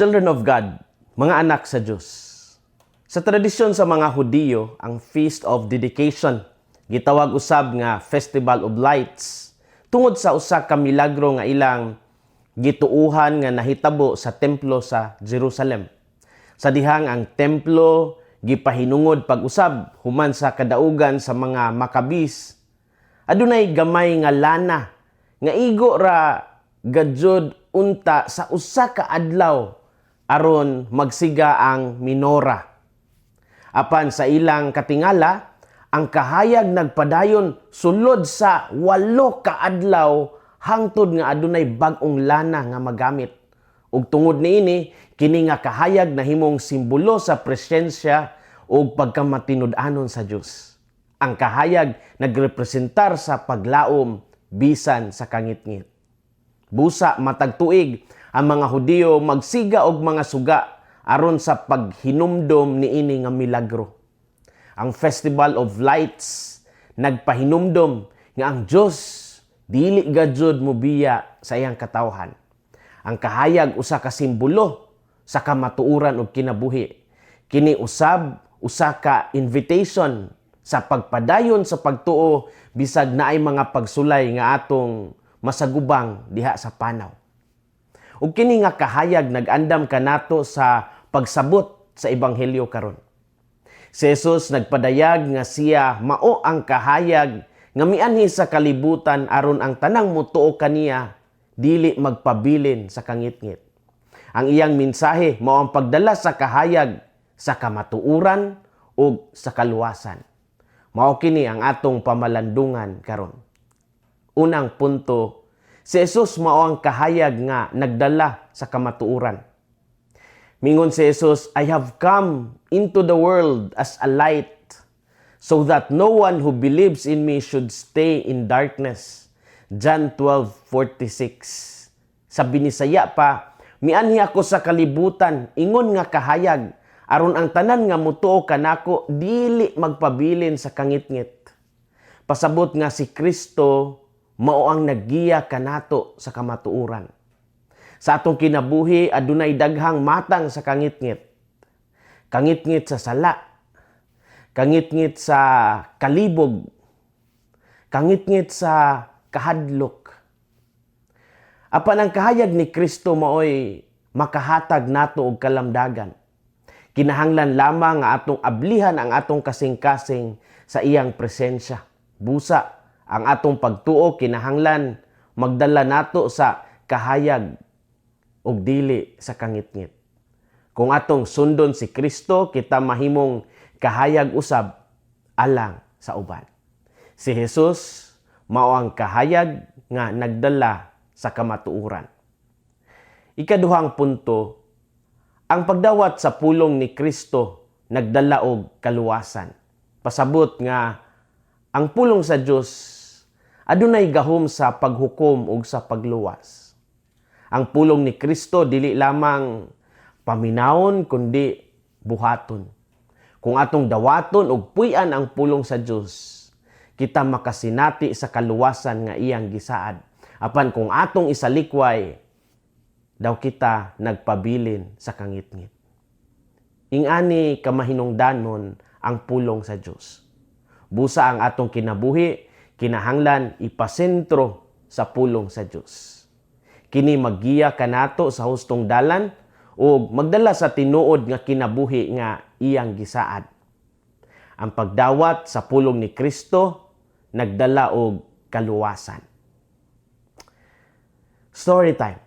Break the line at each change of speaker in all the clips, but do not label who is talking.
Children of God, mga anak sa Diyos. Sa tradisyon sa mga Hudiyo, ang Feast of Dedication, gitawag usab nga Festival of Lights, tungod sa usa ka milagro nga ilang gituuhan nga nahitabo sa templo sa Jerusalem. Sa dihang ang templo gipahinungod pag-usab human sa kadaugan sa mga Maccabees, adunay gamay nga lana nga igo ra gadyod unta sa usa ka adlaw aron magsiga ang minora. Apan sa ilang katingala, ang kahayag nagpadayon sulod sa 8 ka adlaw hangtod nga adunay bag-ong lana nga magamit. Ug tungod niini, kini nga kahayag nahimong simbolo sa presensya ug pagkamatinud-anon sa Dios. Ang kahayag nagrepresentar sa paglaom bisan sa kangitngit. Busa matag tuig ang mga Hudiyo magsiga og mga suga aron sa paghinumdom niini nga milagro. Ang Festival of Lights nagpahinumdom nga ang Dios dili gajud mobiya sa iyang katawhan. Ang kahayag usa ka simbolo sa kamatuoran ug kinabuhi. Kini usab usa ka invitation sa pagpadayon sa pagtuo bisag naay mga pagsulay nga atong masagubang diha sa panaw. Ug kini nga kahayag nag-andam kanato sa pagsabot sa ebanghelyo karon. Si Jesus nagpadayag nga siya mao ang kahayag nga mianhi sa kalibutan aron ang tanang mutuo kaniya dili magpabilin sa kangitngit. Ang iyang mensahe mao ang pagdala sa kahayag sa kamatuoran ug sa kaluwasan. Mao kini ang atong pamalandungan karon. Unang punto, si Jesus mao ang kahayag nga nagdala sa kamatuoran. Mingon si Jesus, "I have come into the world as a light so that no one who believes in me should stay in darkness." John 12:46. Sa Binisaya pa, "Mianhi ako sa kalibutan ingon nga kahayag aron ang tanan nga mutuo kanako dili magpabilin sa kangitngit." Pasabot nga si Kristo mao ang naggiya kanato sa kamatuoran. Sa atong kinabuhi, adunay daghang matang sa kangitngit. Kangitngit sa sala, kangitngit sa kalibog, kangitngit sa kahadlok. Apan ang kahayag ni Kristo maoy makahatag nato og kalamdagan. Kinahanglan lamang nga atong ablihan ang atong kasing-kasing sa iyang presensya. Busa ang atong pagtuo kinahanglan magdala nato sa kahayag ug dili sa kangitngit. Kung atong sundon si Kristo, kita mahimong kahayag usab alang sa uban. Si Jesus mao ang kahayag nga nagdala sa kamatuoran. Ikaduhang punto, ang pagdawat sa pulong ni Kristo nagdala og kaluwasan. Pasabot nga ang pulong sa Dios adunay gahom sa paghukom ug sa pagluwas. Ang pulong ni Kristo dili lamang paminawon kundi buhaton. Kung atong dawaton ug puy-an ang pulong sa Dios, kita makasinati sa kaluwasan nga iyang gisaad. Apan kung atong isalikway, daw kita nagpabilin sa kangitngit. Ingani kamahinungdanon ang pulong sa Dios. Busa ang atong kinabuhi kinahanglan ipasentro sa pulong sa Dios. Kini maggiya kanato sa hustong dalan ug magdala sa tinuod nga kinabuhi nga iyang gisaad. Ang pagdawat sa pulong ni Kristo nagdala og kaluwasan. Story time.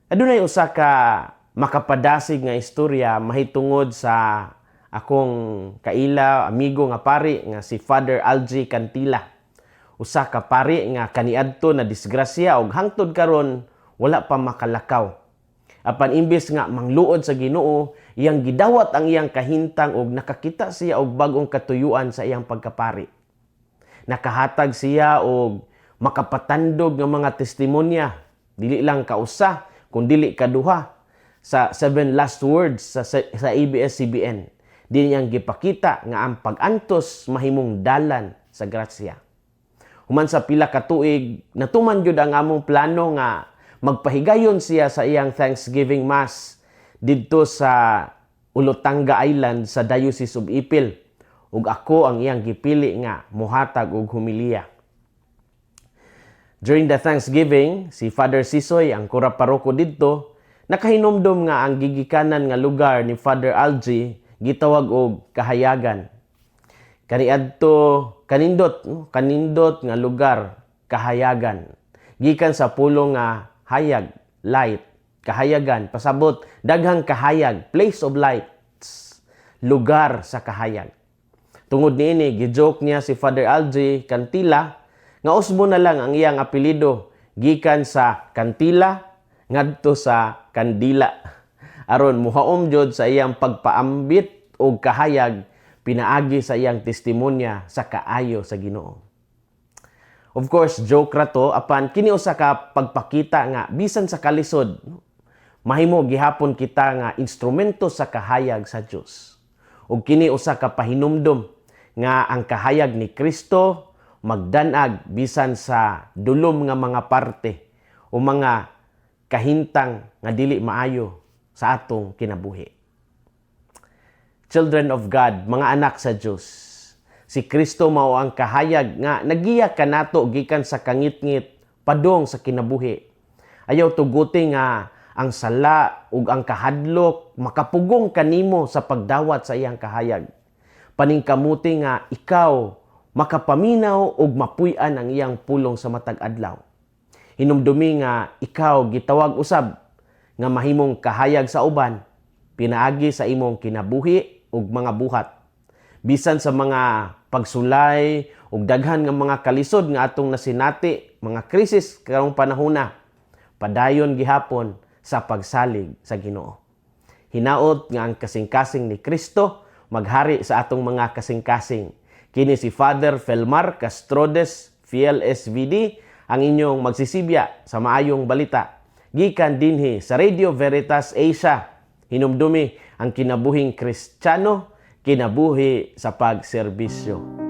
Adunay usa ka makapadasig nga istorya mahitungod sa akong kaila, amigo nga pari nga si Father Algie Cantila. Usa ka pari nga kaniadto na disgrasya og hangtod karon wala pa makalakaw. Apan imbes nga mangluod sa Ginoo, iyang gidawat ang iyang kahintang og nakakita siya og bag-ong katuyuan sa iyang pagkapari. Nakahatag siya og makapatandog nga mga testimonya, dili lang kausa kun dili kaduha, sa Seven Last Words sa ABS-CBN. Di niyang gipakita nga ang pag-antos mahimong dalan sa grasya. Human sa pila ka tuig, natuman gyud ang among plano nga magpahigayon siya sa iyang Thanksgiving Mass didto sa Olutanga Island sa Diocese of Ipil, ug ako ang iyang gipili nga mohatag og homilya. During the Thanksgiving, si Father Sisoy, ang kura paroko didto, nakahinumdom nga ang gigikanan nga lugar ni Father Algie gitawag og Kahayagan. Kaniadto kanindot, no? Kanindot nga lugar, Kahayagan. Gikan sa pulong nga hayag, light, kahayagan, pasabot daghang kahayag, place of lights, lugar sa kahayag. Tungod niini, gijoke niya si Father Algie Cantila nga usbo na lang ang iyang apelyido gikan sa Cantila ngadto sa Kandila, aron muhaom jud sa iyang pagpaambit og kahayag pinaagi sa iyang testimonya sa kaayo sa Ginoo. Of course, joke ra to, apan kini usa ka pagpakita nga bisan sa kalisod, mahimo gihapon kita nga instrumento sa kahayag sa Dios. Ug kini usa ka pahinumdom nga ang kahayag ni Kristo magdanag bisan sa dulom nga mga parte o mga kahintang nga dili maayo sa atong kinabuhi. Children of God, mga anak sa Dios, si Kristo mao ang kahayag nga nagiya kanato gikan sa kangitngit padung sa kinabuhi. Ayaw tuguti nga ang sala ug ang kahadlok makapugong kanimo sa pagdawat sa iyang kahayag. Paningkamuti nga ikaw makapaminaw ug mapuy-an ang iyang pulong sa matag adlaw. Hinumdumi nga ikaw gitawag usab nga mahimong kahayag sa uban pinaagi sa imong kinabuhi ug mga buhat. Bisan sa mga pagsulay ug daghan nga mga kalisod nga atong nasinati, mga krisis karong panahona, padayon gihapon sa pagsalig sa Ginoo. Hinaot nga ang kasing-kasing ni Kristo maghari sa atong mga kasing-kasing. Kini si Father Felmar Castrodes, Fiel SVD, ang inyong magsisibya sa maayong balita gikan dinhi sa Radio Veritas Asia. Hinumdumi ang kinabuhing Kristiyano, kinabuhi sa pagserbisyo.